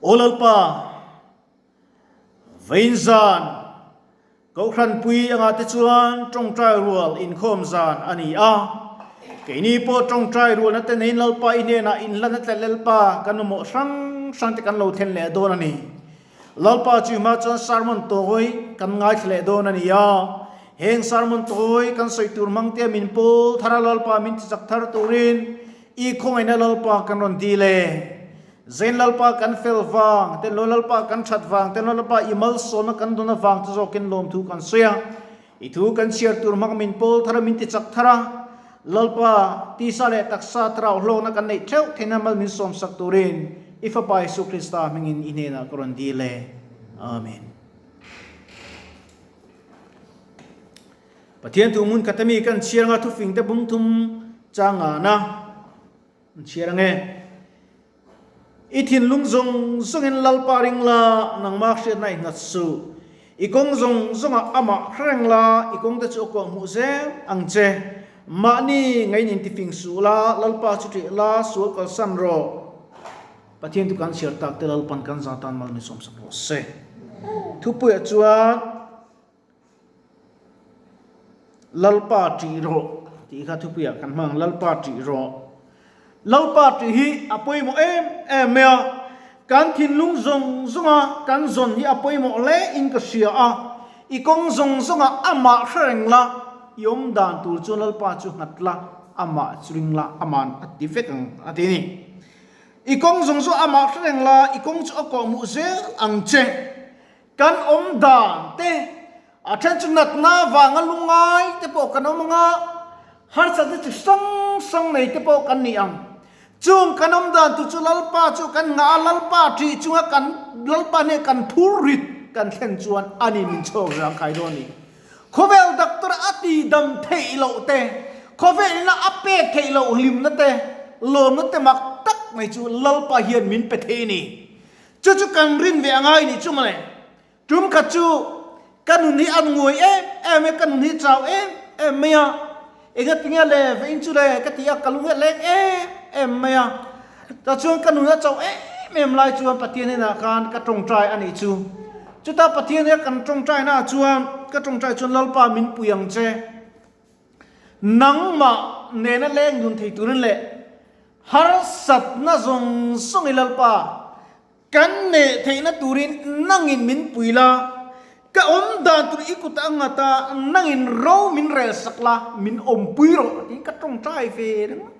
Aw Lalpa, vawiin zan Kohhranpui anga te chuan tawngtai rual inkhawm zan a ni a. Keini pawh tawngtai rualna te neiin Lalpa i hnenah inhlan a tle Lalpa kan mamawh hrang hrang te kan lo thlen leh dawn a ni. Lalpa chu hma chuan sermon tawi kan ngaithla leh dawn a ni a. Heng sermon tawi kan sawi tur hmang te min pawl thar a Lalpa min tichak thar turin i khawngaihna Lalpa kan rawn dil e. Zain Lalpa kan fel vang, Tenlaw Lalpa kan that vang, Tenlaw Lalpa i malsawmna kan dawn avang te zawkin lawmthu kan sawi a. I thu kan chhiar tur hmang min pawl thar a, min tichak thar a. Lalpa, tisa leh taksa thlarau hlawkna kan neih theuh theihna mal min sawmsak turin i Fapa Isu Krista hmingin i hnenah ka rawn dil e. Amen. Pathian thu hmun khat ami kan chhiar anga thufing te bung thum changana. An chhiar ange. I thinlung zawng zawngin Lalpa ring la, nangmah hriatna i nghat suh. I kawng zawng zawngah amah hre reng la, i kawngte chu a kuah hmuh zel ang che. Mahni ngain intifing suh la, Lalpa chu ṭih la, sual kalsan rawh. Pathian chu kan chhiar tak te Lalpan kan za tan mal min sawmsak rawh se. Thupuiah chuan. Lalpa ṭih rawh tih kha thupuiah kan hmang Lalpa ṭih rawh. Lalpa ṭih hi a pawimawh em em mai a, kan thinlung zawng zawnga kan zawn hi a pawimawh hle in ka hria a, i kawng zawng zawnga amah hre reng la, i awm dan tur chuan Lalpa chu nghat la, amah chu ring la, aman a ti vek ang a ti a ni. I kawng zawng zawng amah hre reng la, i kawng chu a kawhhmuh zel ang che. Kan awm dan te, a then chu natna vanga lungai te pawh kan awm anga, harsatna chi hrang hrang nei te pawh kan ni ang. Chung kan awm dan tur chu Lalpa chu kan nghah a, Lalpa ṭih chunga kan Lalpa hneh kan phur rit kan thlen chuan a ni min chhawk zang kai dawn a ni. Khawvel doctor a tihdam theih loh te, khawvel ina a pek theih loh hlimna te, lawmna te mak tak mai chu Lalpa hian min pe thei a ni. Chu chu kan rin ve a ngai nih chu mawle. Tum khat chu ka nun hi a nguai em em e, ka nun hi chau em em mai a. Enga tinge le ve in chu le ka ti a, ka lung hi a leng em em mai a. Tah chuan ka nun a chau em em lai chuan Pathian hnenah khan ka tawngtai a nih chu. Chuta Pathian he kan tawngtai naah chuan ka tawngtai chuan Lalpa min pui ang che. Nangmah nena leng dun thei turin leh harsatna zawng zawng i Lalpa kan neh theihna turin nangin min pui la, ka awm dan tur i kut a nghat a, nangin ro min rel sak la, min awmpui rawh tiin ka tawngtai ve ringawt.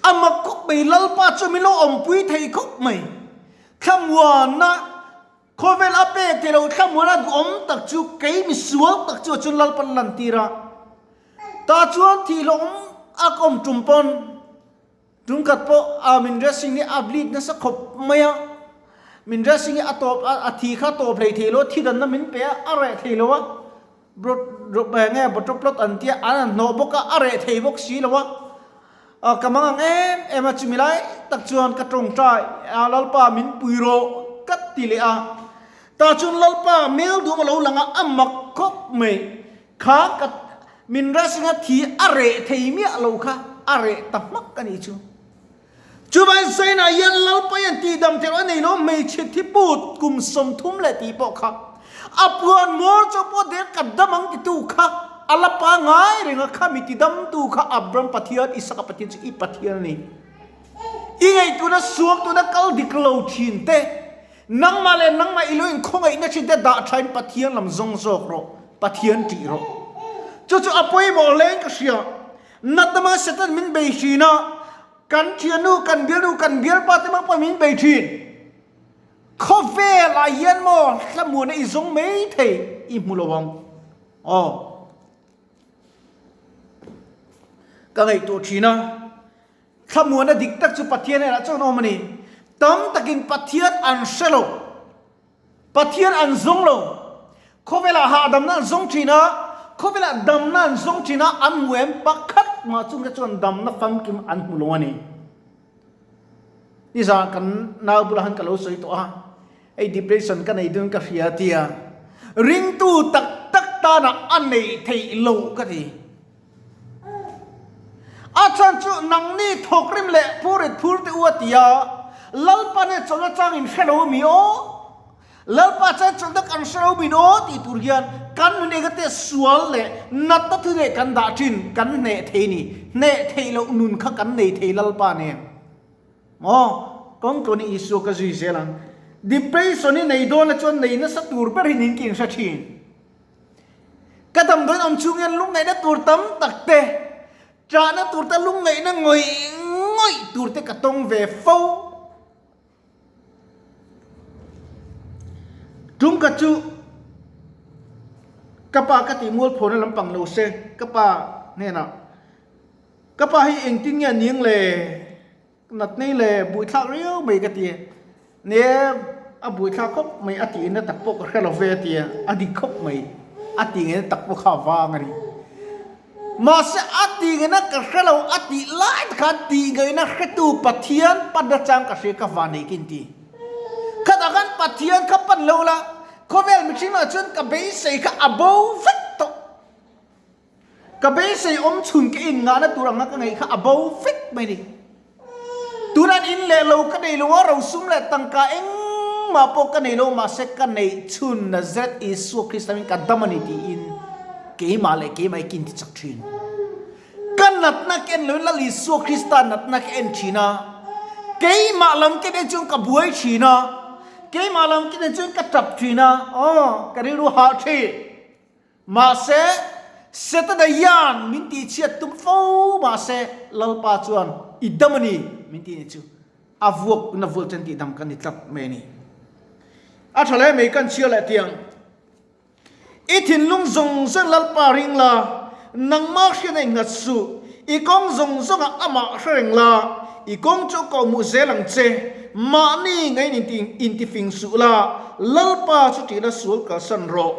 A mak khawp mai, Lalpa chu min lo awmpui thei khawp mai. Thlamuanna. Khawvel a pek thei lo thlamuan a duhawm tak chu kei misual tak chu a chun Lalpan lan tir a. Tah chuan thihhlawh awm a ka awm tum pawn tum khat pawh a min dressing hi a bleed nasa khawp mai a. Min dressing hi a tawp a thi kha tawp hlei thei lo a, thi danna min pe a, a reh thei lo a. Nge bottle plot an tia an han hnawh bawk a, a reh thei bawk si lo a. Ka mang ang em em a, chumi lai tak chuan ka tawngtai a, Lalpa min pui rawh ka ti leh a. Tah chuan Lalpa mel duam a lo lang a, a mak khawp mai. Kha ka min rest-ing a thi a reh thei miah lo kha a reh ta hmak a nih chu. Chuvangin Zainah hian Lalpa hian tihdam theih a nei lo, hmeichhe thi put kum 30 leh tih pawh kha a puan mual chauh pawh der ka dam ang titu kha a la pangai reng a, khami tidamtu kha Abraham Pathian, Isaka Pathian chu i Pathian a ni. I ngaihtuahna suangtuahna kal dik lo thin te, nangmah leh nangmah i lo inkhawngaihna thin te dah thain Pathian lam zawng zawk rawh, Pathian tih rawh. Chu chu a pawimawh hlein ka hria. Natna hmanga Satan min bei thin a, kan thiannu, kan bialnu, kan bialpa te hmang pawh min bei thin. Khawvelah hian maw thlamuana i zawng mai thei i hmu lo ang. Aw. Ka ngaihtuah thin a, thlamuana dik tak chu Pathian elah chuan awm a ni. Tam takin Pathian an hre lo. Pathian an zawng lo. Khawvelah hahdamna an zawng thin a, khawvelah damna an zawng thin a, an hmu em? Pakhat mah chungte chuan damna famkim an hmu lo a ni. Nizan kan nau bulah khan ka lo sawi tawh a, hei depression ka nei dun ka hria tia ringtu tak tak tanah a neih theih loh ka ti. A chhan chu nangni thawkrim leh phurit phur te u a ti a. Lalpa nen chawlhna chang in hre lo ami aw? Lalpa chuan chawlhna kan hre lo min aw tih tur hian kan nun engate sual leh natna thu leh kan dah thin kan hneh thei ni. Hneh theih loh nun kha kan nei thei Lalpa nen. Maw? Kawngtluan i Isua ka zui zel ang. Depression i nei dawn a chuan nei nasa tur ber hi nin ka inhre thin. Ka damdawiin awm chhung hian lungngaihna tur tam tak te, ṭahna tur te, lungngaihna ngawih ngawih tur te ka tawng ve fo. Tum ka chu ka pa ka tih mualphawna lampang lo se, ka pa hnenah ka pa hi engtin nge a ning le? Nat nei le buaithlak riau mai ka ti a, ni e a buaithlak khawp mai a tih na tak pawh ka hre lo ve a ti a, a dik khawp mai a tih ngei na tak pawh kha a vang a ni. Mahse a tih ngei na ka hre lo a tih lai te khan tih ngei na hretu Pathian pan na chang ka hria ka van nei kin ti. Khatah khan Pathian kha pan lo la khawvel mihring ah chuan ka beisei kha a bo vek tawh. Ka beisei awm chhun ka in ngahna tur anga ka ngaih kha a bo vek mai ni. Tunan in leh lo ka nei lo a, rosum leh tangka engmah pawh ka nei lo mahse ka neih chhun Nazareth Isua Krista min ka dam a ni tiin keimah leh keimah i kin ti chak thin. Ka natna ka en loin Lal Isua Krista natna ka en thin a, keimah lam ka en chuan ka buai thin a, keimah lam ka en chuan ka tap thin a, aw ka rilru hah thin. Mahse, Setana hian min tihchhiat tum fo mahse, Lalpa chuan i dam a ni min tih ni chu a vuak na vual chen tih dam kan ni tlat mai a ni. A tha hle mai kan chhiar leh tiang. I thinlung zawng zawng Lalpa ring la, nangmah hriatna innghat suh, i kawng zawng zawngah amah hre reng la, i kawng chu a kawhhmuh zel ang che, mahni ngain intifing suh la, Lalpa chu tihna sual kalsan rawh.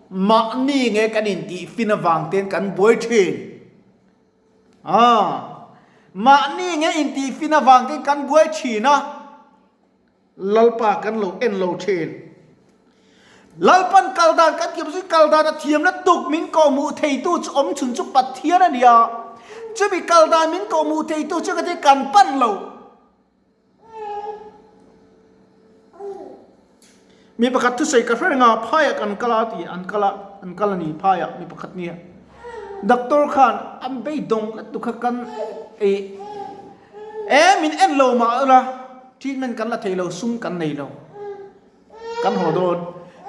Mahni nge kan intihfin avang ten kan buai thin. Aa, mahni nge intihfin avang ten kan buai thin a. Lalpa kan lo en lo thin. Lalpan kal dan kan thiam chu kal dan a thiamna tuk min kawhhmuh theitu chu awm chhun chu Pathian a ni a. Chumi kal dan min kawhhmuh theitu chu ka ti kan pan lo. Mi pakhat thusawi ka hre reng a, phaiah kan kal a ti an kal a, an kal a ni phaiah mi pakhat nia. Doctor khan an beidawng lutuk kha kan ei E min en lo mah ula treatment kan la thei lo sum kan nei lo kan haw dawn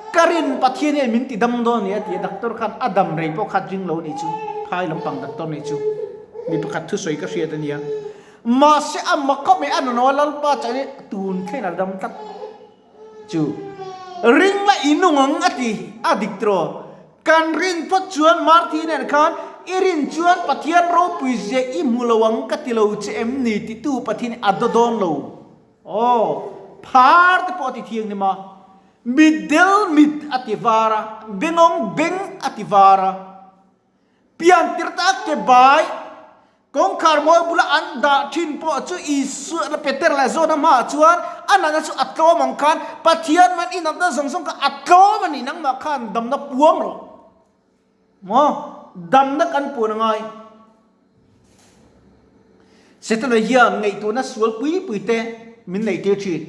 ka rin Pathian hian min ti dam dawn a ni a ti a doctor khan a dam rei pawh khat ring lo a nih chu phai lampang doctor nih chu mi pakhat thusawi ka hriat a nia mahse a mak khawp mai a nanaw a lalpa chuan tun thleng a dam tlat Chu ring la i nung ang a ti a dik tiraw? Kan rin phawt chuan Marthi nen khan i rin chuan Pathian ropui zia i hmu lo ang ka ti lo che em ni titu Pathian hi a daw dawn lo. Aw, phar te pawh a ti thiang ni ma. Mitdel mit a ti var a, bengawng beng a ti var a. Pian tir tak ke bai kawngkhar mawi bula an dah thin pawh chu Isua na Peter leh John-a hmaah chuan a natna chu a tlawm ang khan Pathian man i natna zawng zawng kha a tlawm a ni nangmah khan damna puang rawh maw damna kan puan a ngai Setana hian ngaihtuahna sual pui pui te min neih tir thin.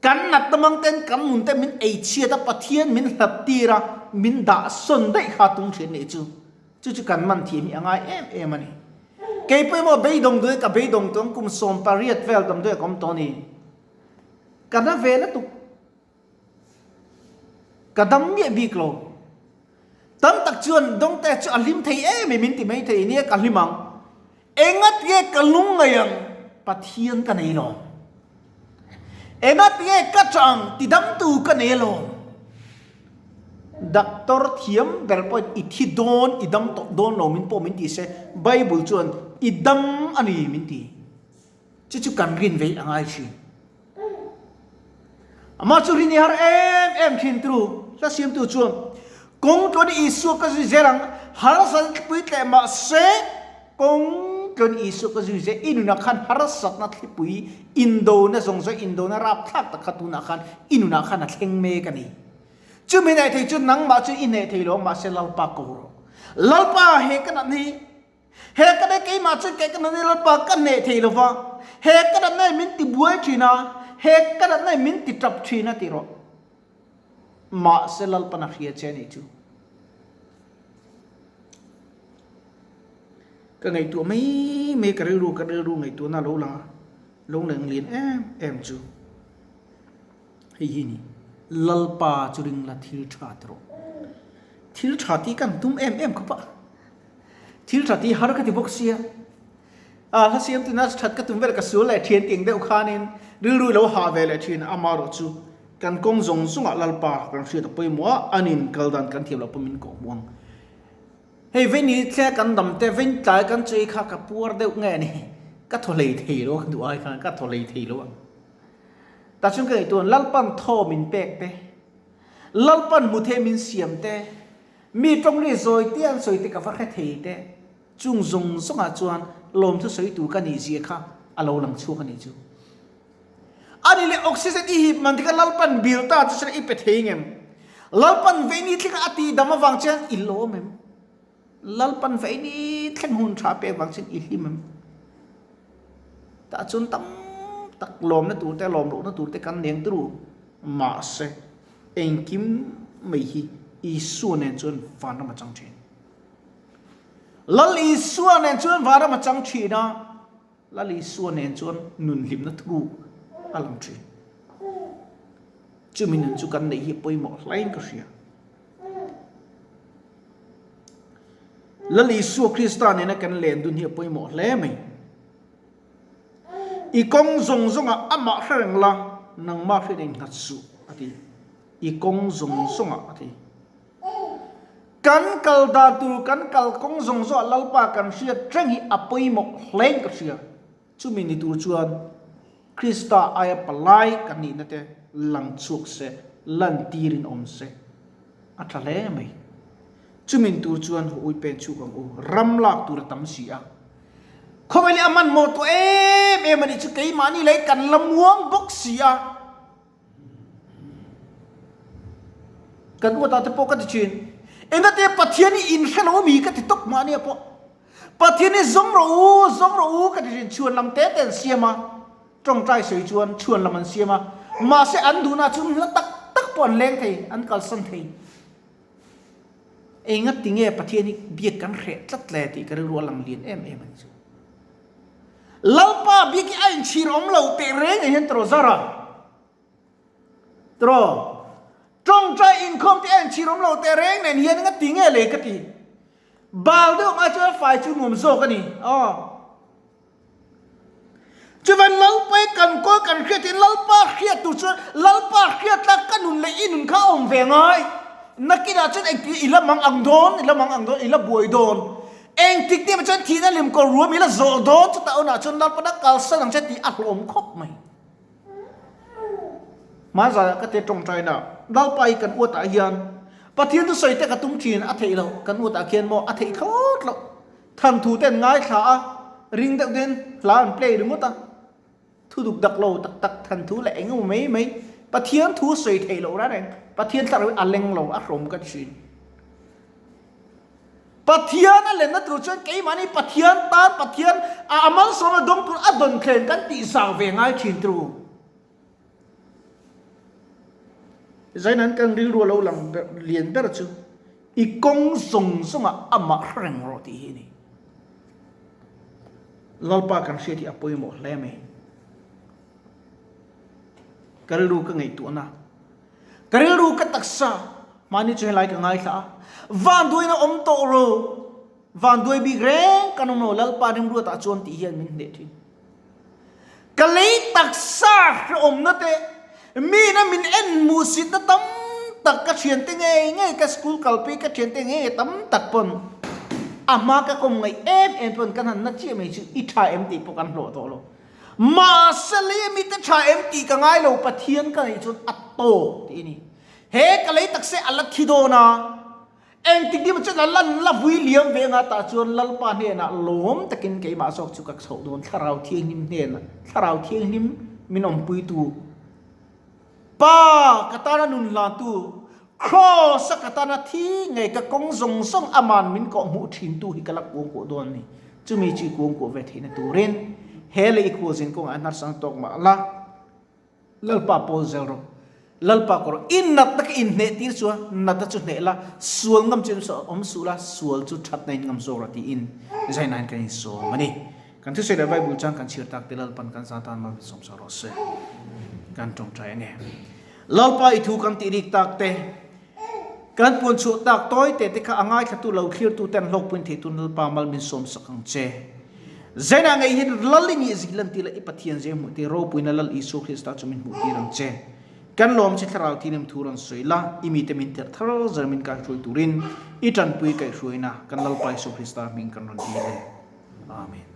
Kan natna mang ten kan nun te min ei chhiat a, Pathian min hlat tir a, min dah sawn daih kha tum thin nih chu. Chu chu kan man thiam hi a ngai em em a ni. Kei pawh emaw beidawng duai ka beidawng tawng kum 18 vel damdawi a ka awm tawh a ni. Ka na ve lutuk. Ka dam miah bik lo. Tam tak chuan dawngte chu a hlim thei em em min ti mai thei nia ka hlim ang. Engatinge ka lungngaih ang? Pathian ka nei lo. Engatinge ka ṭah ang? Tidamtu ka nei alawm. Doctor thiam ber pawhin i thi dawn, i dam tawh dawn lo min pawh min ti se, Bible chuan i dam a ni min ti. Chu chu kan rin vei a ngai thin. Amah chu rin i har em em thin tru. Hla siamtu chuan kawng tluan Isua ka zui zel ang, harsatna thlipui tleh mahse kawng tluan Isua ka zui zel i nunah khan harsatna thlipui indona zawng zawng indona rapthlak tak kha tunah khan i nunah khan a thleng mek a ni. Chumi hnaih thei chu nangmah chu i hnaih thei lo mahse Lalpa ko rawh. Lalpa he ka natna hi. He ka nei keimah chuan kei ka natna Lalpa ka hneh thei lo va, he ka natna in min ti buai thin a, he ka natna in min ti tap thin a ti rawh. Mahse Lalpan a hria che a nih chu. Ka ngaihtuah mai mai ka rilru ka rilru ngaihtuahna a lo lang a, lo leng lian em em chu hei hi a ni. Lalpa chu ring la thil tha ti rawh. Thil tha tih kan tum em em khawp a. Thil tha tih har ka ti bawk sia. A hla siam tuna that ka tum vel ka sul leh thian ting deuh khanin rilru lo hah ve leh thin amarawh chu kan kawng zawng zawngah Lalpa kan hriat a pawimawh a, anin kal dan kan thiam loh pawh min kawh hmuh ang. Hei vei ni thleng kan dam te vei tlai kan chei kha ka puar deuh nge ni ka thaw hlei thei lo ka duh ai khan ka thaw hlei thei lo ang. Tah chuan ka ngaihtuah Lalpan thaw min pek te, Lalpan hmu thei min siam te, mi tawngri zawi te an sawi te ka va hre thei te. Chung zawng zawngah chuan lawmthu sawi tur ka nih zia kha a lo lang chhuak a nih chu. A ni leh oxygen i hip man tikah Lalpan bil ta chu chuan i pe thei ngem? Lalpan vei ni thleng a tih dam avang chuan i lawm em? Lalpan vei ni thleng hun tha pek vang chuan i hlim em? Tah chuan tam tak lawmna tur te lawm lohna tur te kan neng turu. Mahse engkim mai hi Isua nen chuan vanram a chang thin. Lal Isua nen chuan vanram a chang thin a, Lal Isua nen chuan nun hlimna thuruk a lang thin. Chumi nun chu kan neih hi pawimawh hlain ka hria. Lal Isua Krista nena kan len dun hi a pawimawh hle mai. I kawng zawng zawngah amah hre reng la, nangmah hriat innghat suh a ti. I kawng zawng zawngah a ti. Kan kal dan tur, kan kal kawng zawng zawng ah Lalpa kan hriat reng hi a pawimawh hlein ka hria. Chumi ni tur chuan Krista aia palai kan nihna te lang chhuak se, lan tirin awm se a tha hle mai. Chumi tur chuan hu ui pen chhuk ang u, ram lak tur a tam si a. Khawvel hi a hmanhmawh tawh em em a nih chu keimahni lei kan la muang bawk si a. Kan uatah te pawh ka ti thin. Engati Pathian hi in hre lo mi ka ti tawp mah ania pawh. Pathian hi zawng rawh u, zawng rawh u ka ti thin. Chhuan lam te te an siam a, tawngtai sawi chuan chhuan lam an siam a. Mahse an duhna chu hla tak tak pawh an leng thei, an kalsan thei. Engati nge Pathian hi biak kan hreh tlat le tih ka rilru a lang lian em em a ni chu. Lalpa bik hi a inchhir awm lo teh reng ah hian tawrh zar a, tawrh tawngtai inkhawm te a inchhir awm lo teh reng nen hian nga ti nge le ka ti. Bal deuh ngai chuan fai chu nuam zawk a ni aw. Chuvan Lalpa hi kan kawl kan hriat hi Lalpa hriat tur chuan Lalpa hriat la ka nun leh i nun kha a awm ve ngai. Nakinah chuan engtin i la mang ang dawn, i la mang ang dawn, i la buai dawn. Engtik te chuan thihna lim kawr ruam ila zawh dawn chutah hunah chuan Lalpa na kalsan ang che tih a hlawm khawp mai. Hmanzaiah ka te tawngtaina Lalpa hi kan uatah hian Pathian thusawi te ka tum thin a theih loh kan uatah khian maw a theih thlawt loh thanthu te an ngaithla a ring deuh ten hla an play ringawt a thu duk dak lo tak tak thanthu leh eng emaw mai mai Pathian thu sawi theih loh reng reng Pathian thlarau hi a leng lo a hrawm ka thin. Pathian a lenna tur chuan keimahni Pathian tan Pathian a malsawmna dawng tur a dawn thlen kan tih zau ve ngai thin tru. Zainan kan rilru a lo lang ber lian ber chu i kawng zawng zawngah amah hre reng rawh tih hi a ni. Lalpa kan hriat hi a pawimawh hle mai. Ka rilru ka ngaihtuahna. Ka rilru ka taksa mahni chu helai ka ngaithla a, vanduaina awm tawh ro, vanduai bik reng kan awm lo, Lalpa rimruatah chuan tih hian min hneh thin. Ka lei taksa hrehawmna te, mina min en hmuhsitna tam tak ka thiante ngei ngei, ka school kalpui ka thiante ngei ngei tam tak pawn a hma ka kawm ngaih em em pawn kan han na chiah mai chu i tha em tih pawh kan hlawh tawh lo. Mahse lei a mite tha em tih ka ngai lo, Pathian ka neih chuan a tawk tih a ni. He ka lei tak se a la thi dawn a, engtik dim chuan a lan la vui liam ve anga tah chuan Lalpa hnenah lawm takin keimah zawk chu ka chhoh dawn, Thlarau Thianghlim hnenah, Thlarau Thianghlim min awmpuitu, Pa ka tana nun hlantu, Kraws a ka tana thi ngei ka kawng zawng zawng aman min kawhhmuh thintu hi ka la kuangkuah dawn a ni. Chumi chu i kuangkuah ve theihna turin he leh i khualzin kawngah a hnarsang tawk mah la. Lalpa pawl zel rawh. Lalpa kawr rawh. I natna kha inhneh tir chu a, natna chu hneh la, sual ngam chu awm suh la, sual chu thatna in ngam zawk rawh tiin zainain kan insawm a ni. Kan thusawi leh Bible chang kan chhiar tak te Lalpan kan za tan mal min sawm sak rawh se. Kan tawngtai ange. Lalpa i thu kan tih rik tak te, kan puan chhuah tak tawi te te kha a ngaithlatu lo thlirtu ten hlawkpuin thei tun Lalpa mal min sawm sak ang che. Zainah ngei hian Lal i nih zik lan ti la i Pathian zia hmuh tir ropuina Lal Isua Krista chu min hmuh tir ang che. Kan lawm che Thlarau Thianghlim thu rawn sawi la, i mite min tirh thar zer min kaihruai turin i tanpui kaihhruaina kan Lalpa Isua Krista hming kan rawn dil e. Amen.